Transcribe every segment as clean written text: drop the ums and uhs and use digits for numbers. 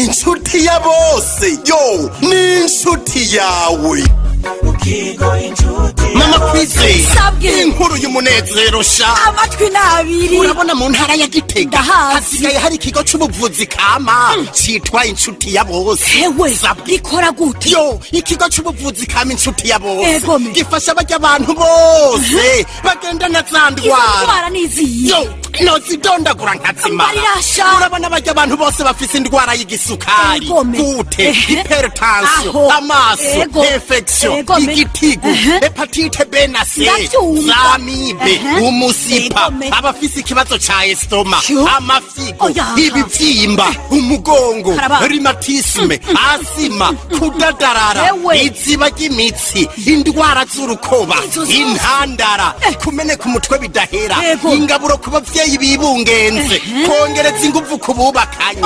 Inshuti ya bose yo ni inshuti yawe. Mama Kwizera. Sabwe. Inkuru y'umunezero sha. Amatwi n'abiri. Urabona mu ntara ya Gitega Ndahazi. hasigaye hari ikigo c'ubuvuzi kama citwa Inshuti ya Bose. Hewe. Sabwe. Gikora gute? Yo, ikigo c'ubuvuzi kama Inshuti ya Bose Egome. gifasha barya abantu bose bagendana za Izo ndwara. ndwara n'iziyi? Yo, nozidondagura nkazimara. Mbarirasha. Urabona barya abantu bose bafise indwara y'igisukari, Egome. goutte, hypertension, Aho. amaso, infection, igitigu, hépatite B na C, Ndavyumva. z'amibe, umusipa, abafise ikibazo ca estomac, amafyigo, Oya. ibivyimba, umugongo, Karaba. rhumatisme, asima, kudadarara, iziba ry'imitsi, indwara z'urukoba, Izo zose. intandara, kumeneka umutwe bidahera, ingaburo ku bavyeyi bibungenze, kongereza inguvu ku bubakanye,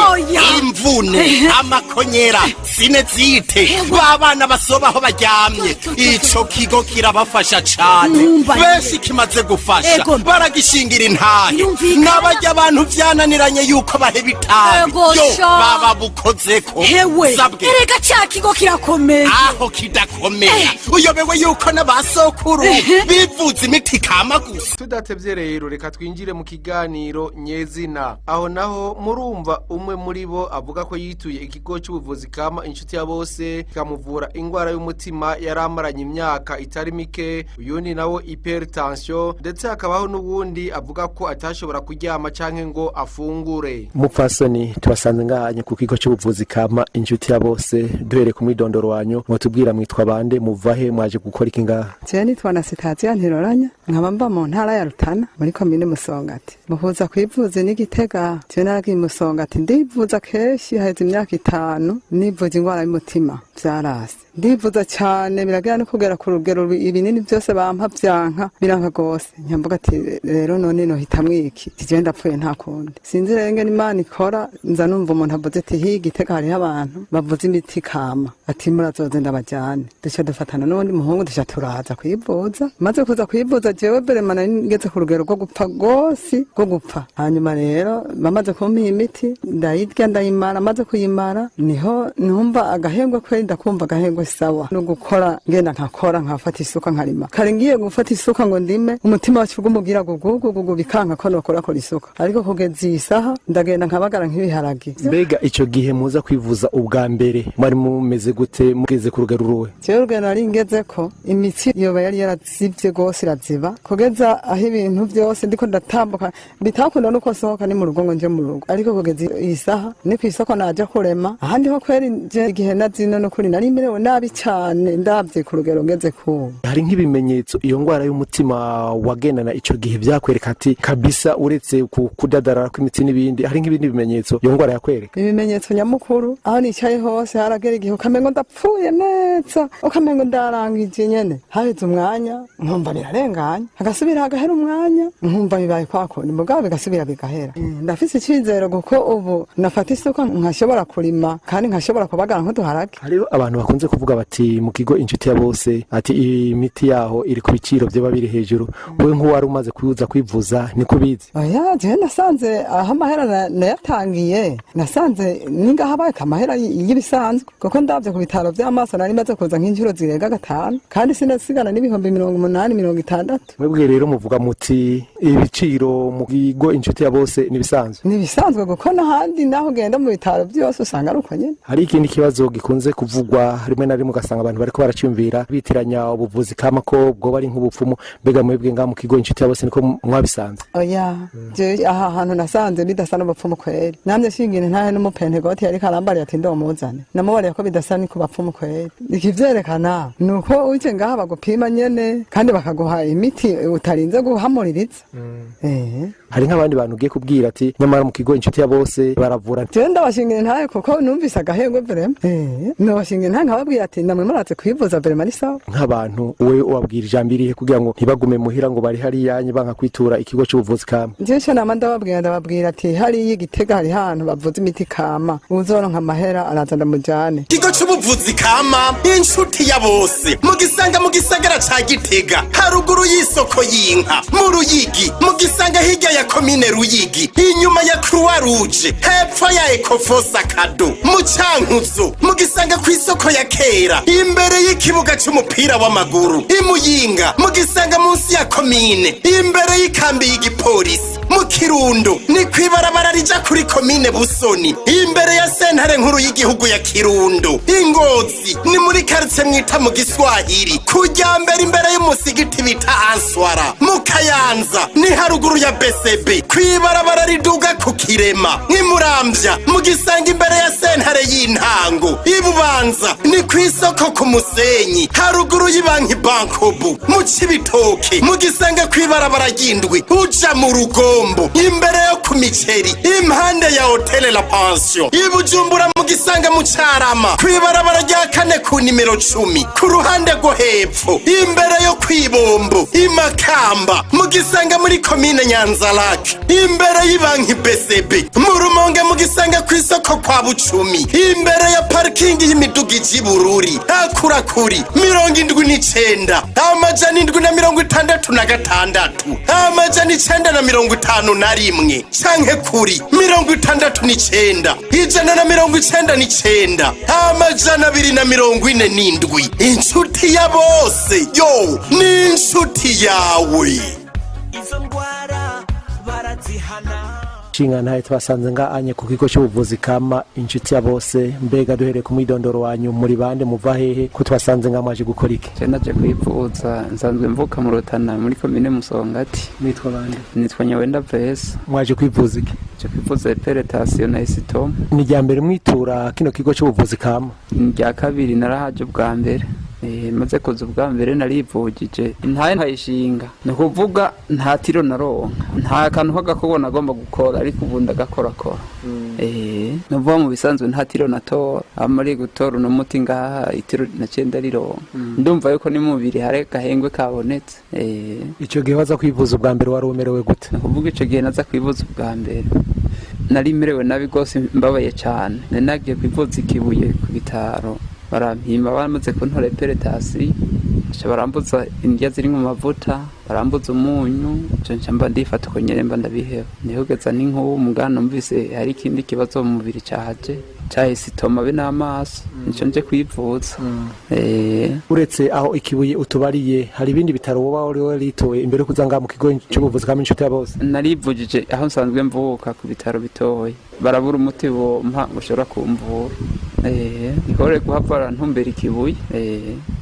imvune, amakonyera, sinusite, b'abana basoba aho baryamye. Yo, yo, yo, yo. Ico kigo kirabafasha cane. Numva. Benshi kimaze gufasha baragishingira intahe. Birumvikana. N'abarya abantu vyananiranye yuko baheba itabi, yo, Sha. baba bukozeko. Hewe. Sabwe. Erega ca kigo kirakomeye. Aho kidakomera, uyobewe yuko n'abasokuru bivuza imiti kama gusa? Tudatevye rero, reka twinjire mu kiganiro nyezina. Aho naho murumva umwe muri bo avuga ko yituye ikigo cy'ubuvuzi kama Inshuti ya Bose, kikamuvura indwara y'umutima yari amaranye imyaka itari mike, uyundi nawo hypertension, ndetse hakabaho n'uwundi avuga ko atashobora kuryama canke ngo afungure. Umupfasoni, tubasanze ngahanye ku kigo cy'ubuvuzi kama Inshuti ya Bose. Duhereye ku mwidondoro wanyu, mwotubwira mwitwa bande, muvahe, mwaje gukora iki ngaha? Jewe nitwa Anasitaziya Ntiroranya, nkaba mba mu ntara ya Rutana, muri komine Musongati. Muhuza kwivuza n'Igitega, jewe naragiye Musongati ndivuza kenshi. Haheze imyaka 5 nivuza ingwara y'umutima, vyarase. Ndivuza cyane, biragera no kugera ku rugero ibinini byose bampa vyanka, biranka gose. Nyamvuga ati: "Rero none nohitamwo iki? Jewe ndapfuye, nta kundi." Sinzi rero ingene Imana ikora, nza numva umuntu avuze ati: "Higa Igitega hariho abantu bavuza imiti kama," ati: "Murazoze ndabajyane." Duca dufatana n'uwundi muhungu, duca turaza kwivuza. Maze kuza kwivuza, jewe vraiment nari ngeze ku rugero rwo gupfa rwose, rwo gupfa. Hanyuma rero bamaze kumpa iyi miti, ndayirya, ndayimara. Maze kuyimara, niho numva agahengwe kweri, ndakumva agahengwe sawa no gukora, ngenda nkakora, nkafata isuka nkarima. Kare ngiye gufata isuka ngo ndime, umutima wacu ugumubwira gugugugugu, bikanka ko nokorakora isuka, ariko kugeza iyi saha ndagenda nkabagara nk'ibiharage. Mbega icyo gihe muza kwivuza ubwa mbere mwari mumeze gute, mugeze ku rugero uruwe? Jewe urugero nari ngeze ko imitsi yoba yari yarazivye gose, iraziba kugeza aho ibintu byose ndiko ndatambuka bitakunda nuko nsohoka ni mu rugo ngo nje mu rugo. Ariko kugeza iyi saha ni kw'isoko naja kurema ahandi ho kweri. Je igihe nazino nukuri nari merewe nabi cane, ndavye ku rugero ngeze kubu. Hari nk'ibimenyetso iyo ndwara y'umutima wagendana icyo gihe byakwereka ati kabisa, uretse ku kudadarara kw'imitsi n'ibindi, hari nk'ibindi bimenyetso iyo ndwara yakwereka? Ibimenyetso nyamukuru, aho nicaye hose haragera igihe ukamengo ndapfuye neza, ukamengo ndarangije nyene. Haheze umwanya nkumva birarenganye, hagasubira hagahera umwanya nkumva bibaye kwa kundi, mugabo bigasubira bigahera. Ndafise icizero kuko ubu nafata isuka nkashobora kurima kandi nkashobora kubagara nk'uduharage. Hariho abantu bakunze kuvuga bati mu kigo Inshuti ya Bose, ati imiti yaho iri ku biciro byaba biri hejuru. Wowe nk'uwari umaze kuza kwivuza, niko ubizi? Oya, jewe nasanze aho amahera nayatangiye, nasanze ningaho abaye amahera y'ibisanzwe, kuko ndavye ku bitaro vy'amaso nari maze kuza nk'inshuro zirenga gatanu kandi sinasigana n'80,000, 60. Mwebwe rero muvuga muti ibiciro mu kigo Inshuti ya Bose nibisanzwe? Nibisanzwe, kuko n'ahandi naho ugenda mu bitaro byose usanga ari uko nyene. Hari ikindi kibazo gikunze kuvugwa rimwe na rimwe, ugasanga abantu bariko baraciyumvira bitiranya ubuvuzi kama ko bwoba ari nk'ubupfumu. Mbega mwebwe ngaha mu kigo Inshuti ya Bose niko mwabisanze? Oya, je aha hantu nasanze bidasa n'ubupfumu kweri. Namye shingira ntahe n'umupentegoti yariko arambariye ati ndomuzane, namubariye ko bidasa ni ku bapfumu kweri. Ikivyerekana ni uko uje ngaha bagupima nyene kandi bakaguha imiti utarinze guhamuririza. Hari nk'abandi bantu ugiye kubwira ati nyamara mu kigo Inshuti ya Bose baravura? Jewe ndabashingira ntahe kuko numvise agahengwe vraiment. Nobashingira. Noshinga intahe nkababwira ati namwe muraze kwivuza, vraiment ni sawa. Nk'abantu we ubabwira ijambo irihe kugira ngo ntibagume muhira ngo bari hariya banka kwitura ikigo c'ubuvuzi kama? Njyewe ico nama ndababwira ati hariya Igitega hari hantu bavuza imiti kama, uzoronka amahera araza ndamujane. Ikigo c'ubuvuzi kama Inshuti ya Bose mugisanga mu gisagara ca Gitega, haruguru y'isoko y'inka mu Ruyigi, mugisanga hirya ya komine Ruyigi, inyuma ya Croix Rouge, hepfo ya Ecofosa Kado. Mu Cankuzo mugisanga kw'isoko ya kera, imbere y'ikibuga c'umupira w'amaguru. Imuyinga mugisanga munsi ya komine, imbere y'ikambi y'igipolisi. Mu Kirundo ni kw'ibarabara rija kuri komine Busoni, imbere ya sentare nkuru y'igihugu ya Kirundo. Ingozi ni muri karitsiye mwita mu Giswahili, kujya mbere imbere y'umusigiti bita Answara. Mu Kayanza ni haruguru ya BCB, kw'ibarabara riduga ku Kirema. Nk'imuramvya mugisanga imbere ya sentare y'intango. Ibubanza ni kw'isoko ku Musenyi, haruguru y'ibanki Bankobu. Mu Cibitoke mugisanga kw'ibarabara ry'indwi uja mu Rugombo, imbere yo ku miceri, impande ya Hôtel La Pension. Ibujumbura mugisanga mu Carama, kw'ibarabara rya kane ku nimero 10, ku ruhande rwo hepfo, imbere yo kw'ibombo. Imakamba mugisanga muri komine Nyanzarake, imbere y'ibanki BCB. Mu Rumonge mugisanga kw'isoko kwa Bucumi, imbere ya parikingi y'imiduga ija Ibururi. Akurakuri 79 766 951 canke kuri 69 199 247. Inshuti ya bose yo ni inshuti yawe. Izo ndwara barazihana. Nshinga ntaye twasanze nga anye ku kigo cy'ubuvuzi kama Inshuti ya Bose. Mbega duhereye ku mwidondoro wanyu, muri bande, muva hehe, ko twasanze nga mwaje gukora iki? Je naje kwivuza, nsanzwe mvuka mu Rutana muri komine Musongati. Mwitwa bande? Nitwa Nyawenda Vesa. Mwaje kwivuza iki? Je kwivuza hypertension na estomac. Ni irya mbere mwitura kino kigo cy'ubuvuzi kama? Ni irya kabiri, narahaje ubwa mbere. Maze kuza ubwa mbere narivugije, intaye nkayishinga, ni ukuvuga nta tiro naronka, nta kantu k'agakorwa nagomba gukora, ariko ubu ndagakorakora. Ni ukuvuga mu bisanzwe nta tiro natora, amari gutora uno muti ngaha itiro naciye ndarironka, ndumva yuko ni mubiri hari agahengwe kabonetse. Icyo gihe waza kwivuza ubwa mbere wari umerewe gute? Ni ukuvuga icyo gihe naza kwivuza ubwa mbere nari merewe nabi rwose, mbabaye cyane. Nari nagiye kwivuza ikibuye ku bitaro, barampimba, bamaze kuntora hypertension baca barambuza indya ziri mu mavuta, barambuza umunyu, nca nca mba ndifata uko nyene, mba ndabiheba. Nihugeza ni nk'ubu mugana numvise hari ikindi kibazo mu mubiri caje ca estomac be n'amaso, nico nje kwivuza. Uretse aho ikibuye utubariye, hari ibindi bitaro woba wari waritoye imbere yo kuza ngaha mu kigo cy'ubuvuzi kama Inshuti ya Bose? Narivugije aho nsanzwe mvuka ku bitaro bitoya, barabura umuti bompa ngo ushobora kumvura. Nikore guhava barantumbera ikibuye.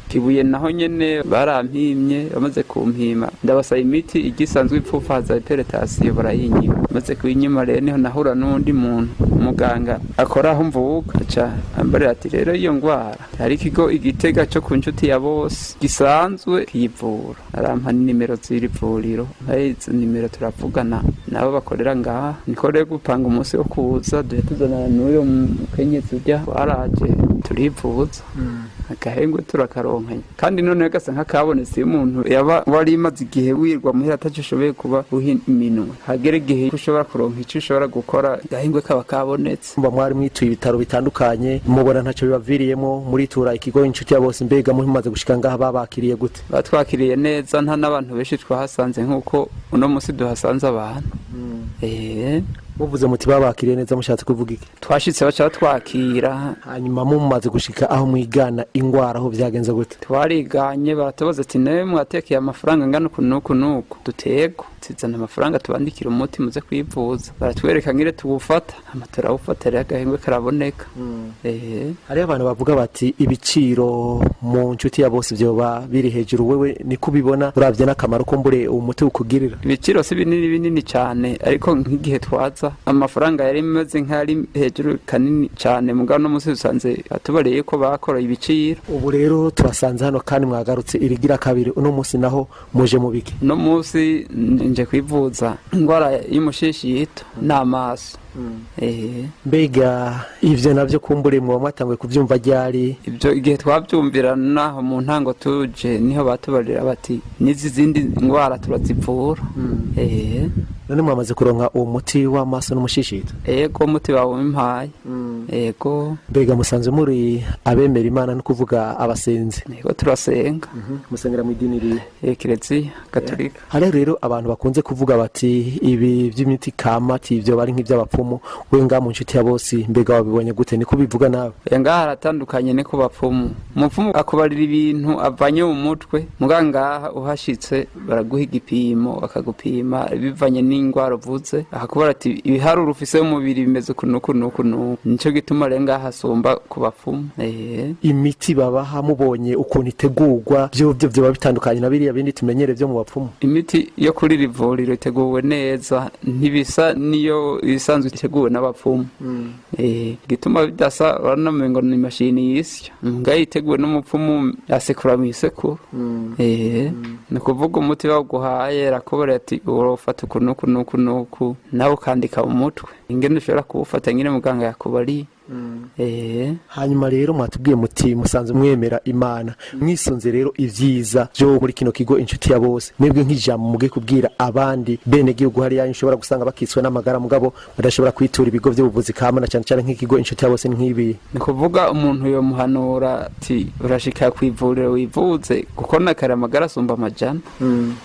Kibuye naho nyene barampimye, bamaze kumpima ndabasaba imiti igisanzwe ipfufaza hypertension, barayinyima. Maze kuyinyima rero niho nahura n'undi muntu, umuganga akora aho mvuka, aca ambarira ati rero iyo ngwara hari ikigo Igitega cyo ku Nshuti ya Bose gisanzwe kiyivura, arampa nimero z'iri vuriro. Mpaye izo nimero turavugana nabo bakorera ngaha, niko rero gupanga umunsi wo kuza duhe tuzanana n'uyo mukenyezi ujya waraje turivuza, agahengwe turakaronkanye kandi noneho gasa nk'akabonetse. Iyo umuntu yaba wari imaze igihe wirwa muhira ataco ushoboye kuba uha iminwe, hagera igihe ko ushobora kuronka ico ushobora gukora, agahengwe kaba kabonetse. Mba mwari mwituye ibitaro bitandukanye, mubona ntacyo bibaviriyemo, muritura ikigo Inshuti ya Bose. Mbega mumaze gushika ngaha babakiriye gute? Batwakiriye neza, nta n'abantu benshi twahasanze nk'uko uno munsi duhasanze abantu. Muvuze muti babakiriye neza, mushatse kuvuga iki? Twashitse baca batwakira. Hanyuma mumaze gushika aho mwigana ingwara, aho byagenze gute? Twariganye, baratubaza ati nawe mwatekeye amafaranga angana uku n'uku n'uku, dutegwa tuzana amafaranga tubandikira umuti muze kwivuza. Baratwereka ngire tuwufata, hama turawufata, rero agahengwe karaboneka. Hariho abantu bavuga bati ibiciro mu Nshuti ya Bose vyoba biri hejuru. Wewe niko ubibona uravye n'akamaro kumbure umuti ukugirira? Ibiciro si binini binini cyane, ariko nk'igihe twaza amafaranga yari meze nk'ari hejuru kanini cyane, mugabo no munsi dusanze atubareye ko bakora ibiciro. Ubu rero tubasanze hano kandi mwagarutse irigira kabiri. Uno munsi naho muje mu biki? Uno munsi nje kwivuza indwara y'umushishito n'amaso. Eh. Mbega ivyo navyo kumbure mwoba mwatanguye kuvyumva ryari? Ibyo igihe twabyumvira naho mu ntango tuje, niho batubarira bati n'izi zindi ndwara turazivura. Eh. None mwamaze kuronka uwo muti w'amaso n'umushishito? Ego, umuti bawumpaye, ego. Mbega musanzwe muri abemera Imana, no kuvuga abasenzi? Ego, turasenga. Musengera mu idini rihe? Ekereziya Gatolika. Hariho rero abantu bakunze kuvuga bati ibi by'imiti kama, ati ibyo bari nk'iby'abapfumu. We ngaha mu Nshuti ya Bose, mbega wabibonye gute? Niko bivuga nawe? Oya, ngaha haratandukanye, ni ku bapfumu. Umupfumu akubarira ibintu avanye mu mutwe, muga ngaha uhashitse baraguha igipimo, bakagupima bivanye n'indwara uvuze, akakubara ati ibiharuro ufise mu mubiri bimeze uku n'uku n'uku n'uku. Nico gituma rero ngaha hasumba ku bapfumu. Eh. Imiti babaha, mubonye ukuntu itegurwa, byo byo byoba bitandukanye na biriya bindi tumenyere byo mu bapfumu? Imiti yo kuri iri vuriro iteguwe neza, ntibisa niyo isanzwe iteguwe n'abapfumu. Eh, gituma bidasa, urabona ngo ni imashini yisya, ngaho iteguwe n'umupfumu asekura mu isekuru. Eh, ni ukuvuga umuti bawuguhaye arakubwira ati urofata uku n'uku n'uku n'uku, nawe ukandika mu mutwe ingene ushobora kuwufata nyine muganga yakubariye. Eh. Hanyuma rero mwatubwiye muti musanzwe mwemera Imana, mwisunze rero ivyiza byo muri kino kigo Inshuti ya Bose, mwebwe nk'ijambo mugiye kubwira abandi bene gihugu hariya nshobora gusanga bakitswe n'amagara mugabo badashobora kwitura ibigo by'ubuvuzi kama, na cyane cyane nk'ikigo Inshuti ya Bose nk'ibi? Ni kuvuga umuntu yomuhanura ati urashika ku ivuriro wivuze, kuko nakare amagara asumba amajana.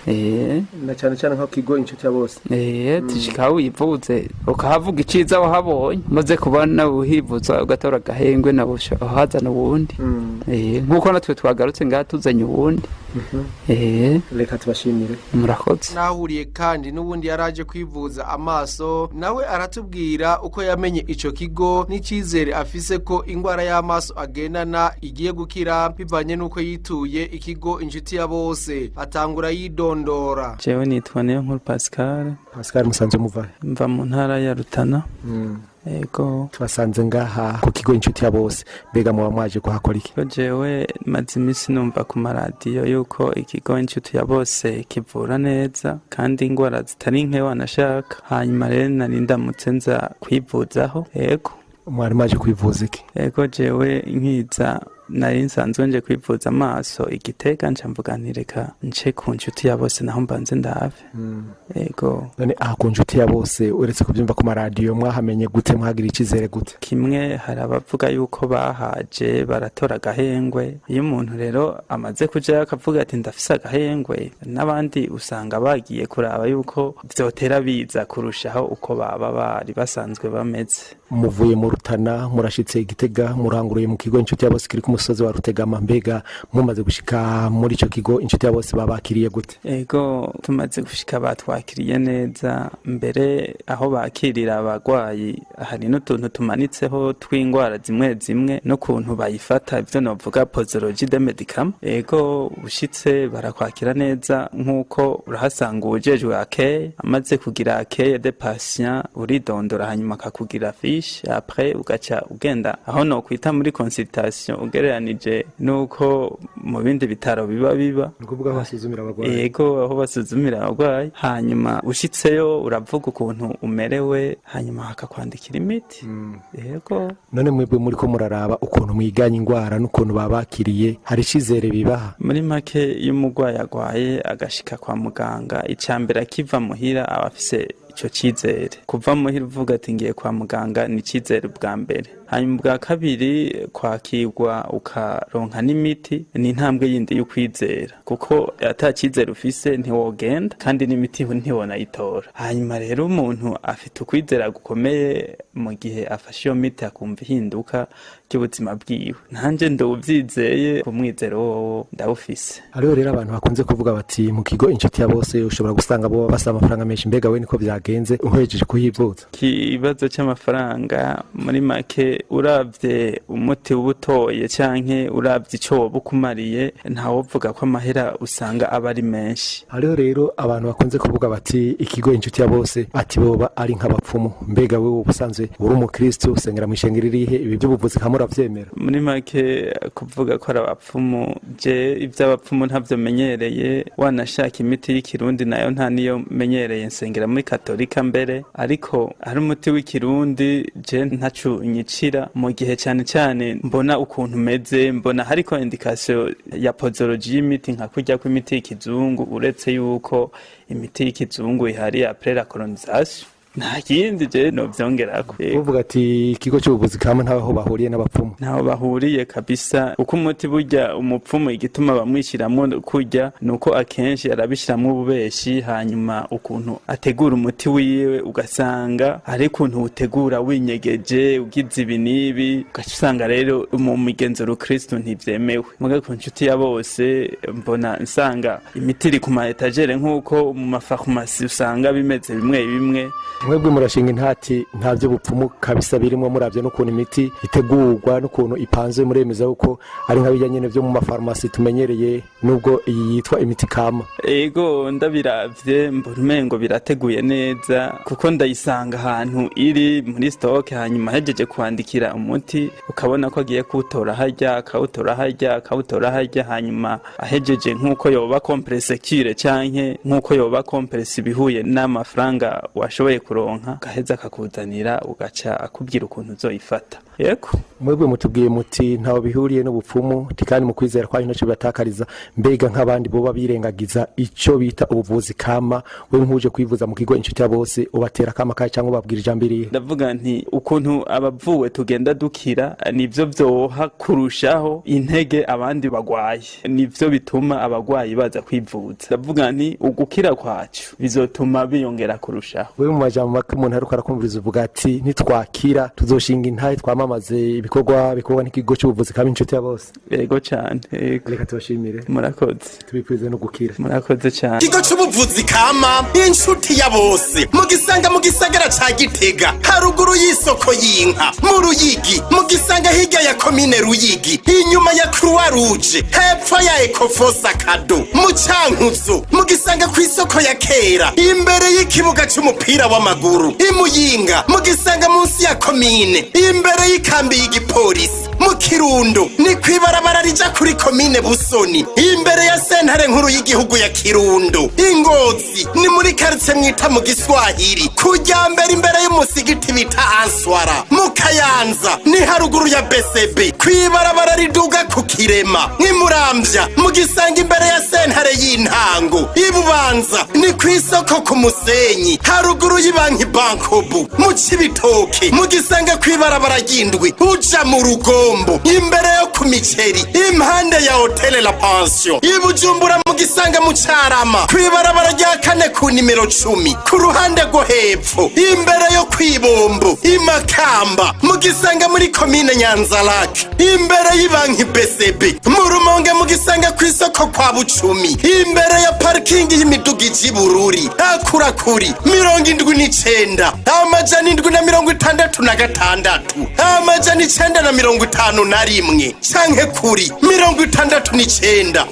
Eh. Na cyane cyane nko kigo Inshuti ya Bose. Eh, tishika wivuze, ukahavuga iciza wahabonye, umaze kubona uhivuza ugatora agahengwe, nawe uhazana uwundi. Eh, nkuko natwe twagarutse ngaha tuzanye uwundi. Eh. Reka tubashimire. Murakoze. Nahuriye kandi n'ubundi yaraje kwivuza amaso, nawe aratubwira uko yamenye ico kigo n'icyizere afise ko indwara y'amaso agendana igiye gukira bivanye n'uko yituye ikigo Inshuti ya Bose. Atangura yidondora. Jewe nitwa Niyo Nkuru Pascal. Pascal, musanzwe muva? Mva mu ntara ya Rutana. Ego. Tubasanze ngaha ku kigo Inshuti ya Bose, mbega muba mwaje kuhakora iki? Ko jewe maze iminsi numva ku maradiyo yuko ikigo Inshuti ya Bose kivura neza kandi indwara zitari nke wanashaka. Hanyuma rero nari ndamutse nza kwivuzaho. Ego. Mwari mwaje kwivuza iki? Ego, jewe nkiza nari nsanzwe nje kwivuza amaso igitega, nca mvuga nti reka nce ku Nshuti ya Bose naho mbanze ndave. Ego. None aha ku Nshuti ya Bose, uretse kubyumva ku maradiyo, mwahamenye gute? Mwagira icyizere gute? Kimwe, hari abavuga yuko bahaje baratora agahengwe. Iyo umuntu rero amaze kujayo akavuga ati ndafise agahengwe, n'abandi usanga bagiye kuraba yuko vyotera biza kurushaho uko baba bari basanzwe bameze. Muvuye mu Rutana, murashitse Igitega, muranguruye mu kigo Inshuti ya Bose kiri ku musozi wa Rutegama. Mbega mumaze gushika muri ico kigo Inshuti ya Bose, babakiriye gute? Ego, tumaze gushika batwakiriye neza. Mbere aho bakirira abagwayi hari n'utuntu tumanitseho tw'indwara zimwe zimwe n'ukuntu bayifata, ivyo novuga posologie de médicament. Ego, ushitse barakwakira neza, nk'uko urahasanga uwujejwe accueil. Amaze kugira accueil de patient, uridondora, hanyuma akakugira fiche, après ugaca ugenda aho nokwita muri consultation, ugereranije n'uko mu bindi bitaro biba. Ni ukuvuga aho basuzumira abagwayi? Yego, aho basuzumira abarwayi. Hanyuma ushitseyo uravuga ukuntu umerewe, hanyuma bakakwandikira imiti. Yego. None mwebwe muriko muraraba ukuntu mwiganya ingwara n'ukuntu babakiriye, hari icizere bibaha? Muri make, iyo umurwayi agwaye agashika kwa muganga, icambere akiva muhira aba afise ico cizere. Kuva muhira uvuga ati ngiye kwa muganga ni icizere bwa mbere. Hanyuma ubwa kabiri, kwakirwa ukaronka n'imiti ni intambwe yindi y'ukwizera, kuko ata cizere ufise ntiwogenda, kandi n'imiti ntiwonayitora. Hanyuma rero umuntu afite ukwizera gukomeye mu gihe afashe iyo miti akumva ihinduka ry'ubuzima bwiwe. Nanje ndawuvyizeye, umwizero wowo ndawufise. Hariho rero abantu bakunze kuvuga bati mu kigo Inshuti ya Bose ushobora gusanga bo basaba amafaranga menshi. Mbega we niko byagenze uhejeje kuhivuza? Ikibazo cy'amafaranga, muri make uravye umuti uba utoye canke uravye ico woba ukumariye, ntawovuga ko amahera usanga aba ari menshi. Hariho rero abantu bakunze kuvuga bati ikigo Inshuti ya Bose, ati boba ari nk'abapfumu. Mbega wewe ubusanzwe uri umukristo, usengera mu ishengero irihe? Ibi by'ubuvuzi kamwe uravyemera? Muri make, kuvuga ko ari abapfumu, je ivy'abapfumu ntavyo menyereye. Wanashaka imiti y'ikirundi nayo nta niyo menyereye, nsengera muri katolika. katolika mbere, ariko ari umuti w'ikirundi je ntaco unyicira mu gihe cane cane mbona ukuntu meze, mbona hariko indication ya posologie y'imiti nka kurya kw'imiti y'ikizungu, uretse yuko imiti y'ikizungu ihari après la colonisation. Nta kindi je novyongerako. Uvuga ati ikigo cy'ubuvuzi kama ntaho bahuriye n'abapfumu. Ntaho bahuriye kabisa, kuko umuti burya umupfumu igituma bamwishiramwo kurya nuko akenshi arabishiramwo ububeshi, hanyuma ukuntu ategura umuti wiwe ugasanga ari ukuntu utegura winyegeje, ugize ibi n'ibi, ugaca usanga rero mu migenzo rukristo ntivyemewe. Muga ku nshuti ya bose mbona nsanga imiti iri ku ma étagères nk'uko mu mafarumasi usanga bimeze bimwe bimwe. Mwebwe murashinga intati nta byo bupfumu kabisa birimo, muravye n'ukuntu imiti itegurwa n'ukuntu ipanze, muremeza yuko ari nka bijya nyene vyo mu mafarumasi tumenyereye, nubwo iyi yitwa imiti kama? Ego, ndabiravye mbona umengo birateguye neza, kuko ndayisanga ahantu iri muri stock, hanyuma hejeje kwandikira umuti ukabona ko agiye kuwutora harya, akawutora harya, akawutora harya, hanyuma ahejeje nk'uko yoba compresse cure canke nk'uko yoba compresse ibihuye n'amafaranga washoboye kuronka, agaheza akakuzanira, ugaca akubwira ukuntu uzoyifata. Yego. Mwebwe mutubwiye muti ntaho bihuriye n'ubupfumu, kandi mu kwizera kwanyu ntacyo bibatakariza. Mbega nk'abandi boba birengagiza icyo bita ubuvuzi kama, we nk'uje kwivuza mu kigo Inshuti ya Bose, ubatera akama kahe cyangwa ubabwira ijambo irihe? Ndavuga nti ukuntu abavuwe tugenda dukira nivyo vyoha kurushaho intege abandi bagwaye, nivyo bituma abagwayi baza kwivuza. Ndavuga nti ugukira kwacu bizotuma biyongera kurushaho. Wewe mu majambo make umuntu ariko arakumviriza uvuga ati nitwakira tuzoshinga intahe twamamaze ibikorwa bikorwa n'ikigo cy'ubuvuzi kama Inshuti ya Bose. Yego cane, yego. Reka tubashimire. Murakoze. Tubipurize no gukira. Murakoze cane. Ikigo c'ubuvuzi kama Inshuti ya Bose mugisanga mu gisagara ca Gitega, haruguru y'isoko y'inka mu Ruyigi, mugisanga hirya ya komine Ruyigi, inyuma ya Croix Rouge, hepfo ya Ecofosa Kado mu Cankuzo, mugisanga ku isoko ya kera imbere y'ikibuga c'umupira w'amaguru. Imuyinga mugisanga munsi ya komine imbere y'ikambi y'igipolisi. Mu Kirundo ni kw'ibarabara rija kuri komine Busoni imbere ya sentare nkuru y'igihugu ya Kirundo. Ingozi ni muri karitsiye mwita mu Giswahili kujya mbere imbere y'umusigiti bita Answara. Mu Kayanza ni haruguru ya BCB kw'ibarabara riduga ku Kirema. Nk'imuramvya mugisanga imbere ya sentare y'intango. Ibubanza ni ku isoko ku Musenyi haruguru y'ibanki Bankobu. Mu Cibitoke mugisanga kw'ibarabara ry'indwi uja mu Rugombo imbere yo ku miceri impande ya Hôtel La Pension. Ibujumbura mugisanga mu Carama kw'ibarabara rya kane ku nimero 10 ku ruhande rwo hepfo imbere yo kwibombo. Imakamba mugisanga muri komine Nyanzarake imbere y'ibanki BCB. Mu Rumonge mugisanga ku isoko kwa Bucumi imbere ya parikingi y'imiduga ija Ibururi. Akurakuri 79 766 951 canke kuri 69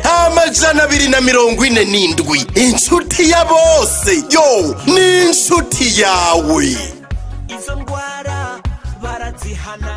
199 247. Inshuti ya Bose yo ni inshuti yawe. Izo ndwara barazihana.